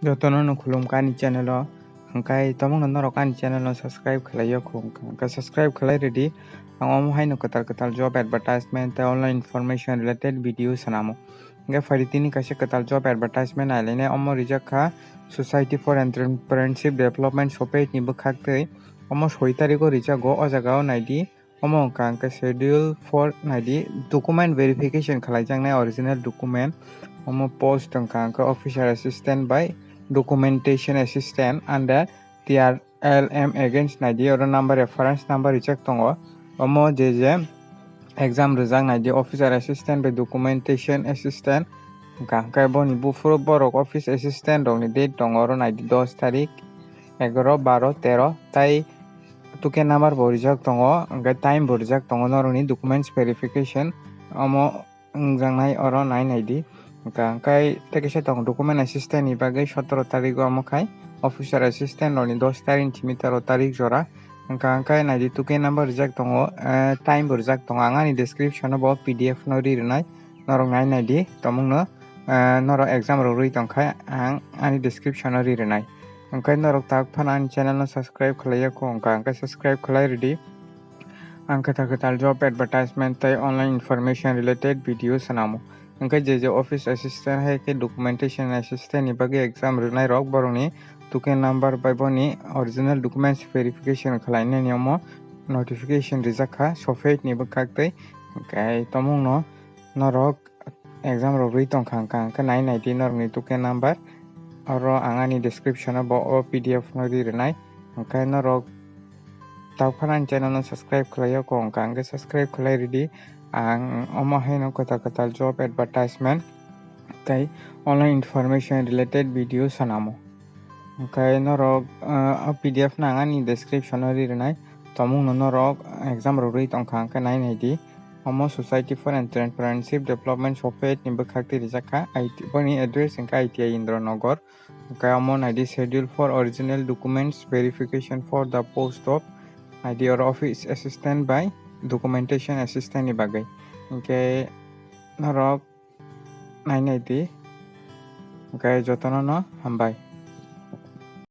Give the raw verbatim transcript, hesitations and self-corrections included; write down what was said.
Jotono no khulumkha ani channel o, hwnkhe tomungno norok ani channel no subscribe khlai ya kho, hwnkhe subscribe khlai rwdi. Ang omo haino kwtal kwtal job advertisement tei online information related video swnamo. Hwnkhe phaidi tini kaisa kwtal job advertisement nailainai, omo rijak kha Society for Entrepreneurship Development Sopet ni bwkhak twi. Omo soi tarikh o rijago, o jaga o naidi. Omo wngkha hwnkhe schedule four naidi, document verification khlaijaknai original document. Omo post wngkha hwnkhe officer assistant bai documentation assistant under T R L M against naidi, oro number, reference number rijak tongo. Omo je je exam rijak naidi, officer assistant bai documentation assistant wngkha hwnkhe boni buphuru borok office assistant rokni date tongo, oro naidi dos tarik, egaroh, baro, tero, tai token number bo rijak tongo, hwnkhe time bo rijak tongo norokni documents verification. Omo wngjaknai oro nai naidi. Hwnkha hwnkhe tei kisa tongo document assistant ni bagwi sotoro tarik o, omo khai officer assistant rokni dos tarik ni simi tero tarik jora. Hwnkha hwnkhe naidi token number rijak tongo, eh, time bo rijak tongo. Ang ani description o bo P D F no ri rwnai, norok nai naidi tomungno, eh, norok exam rok rwi tongkha, ang ani description o ri rwnai. Hwnkhe norok tak phano ani channel no subscribe khlai ya kho, hwnkha hwnkhe subscribe khlai rwdi. Ang kwtal kwtal job advertisement tei online information related video swnamo. Hwnkhe je je office assistant hai khe documentation assistant ni bagwi exam rwnai rok, borokni token number bai boni original documents verification khlainani omo notification rijak kha Sopet ni bwkhak twi. Hwnkhe tomungno norok exam rok rwi tongkha hwnkha hwnkhe nai naidi norokni token number. Oro ang ani description o bo o P D F no ri rwnai. Hwnkhe norok tak phano ani channel no subscribe khlai ya kho, hwnkha hwnkhe subscribe khlai rwdi. Ang omo haino kwtal kwtal job advertisement tei online information related video swnamo. Hwnkhe norok, eh, o P D F no ang ani description o ri rwnai. Tomungno norok exam rok rwi tongkha hwnkhe nai naidi. Omo Society for Entrepreneurship Development Sopet ni bwkhak twi rijak kha. I T, boni address hwnkhe I T I Indranagar. Hwnkhe omo naidi schedule for original documents verification for the post of naidi oro office assistant bai documentation assistant ni bagwi. Hwnkhe norok nai naidi. Hwnkhe jotono no hambai.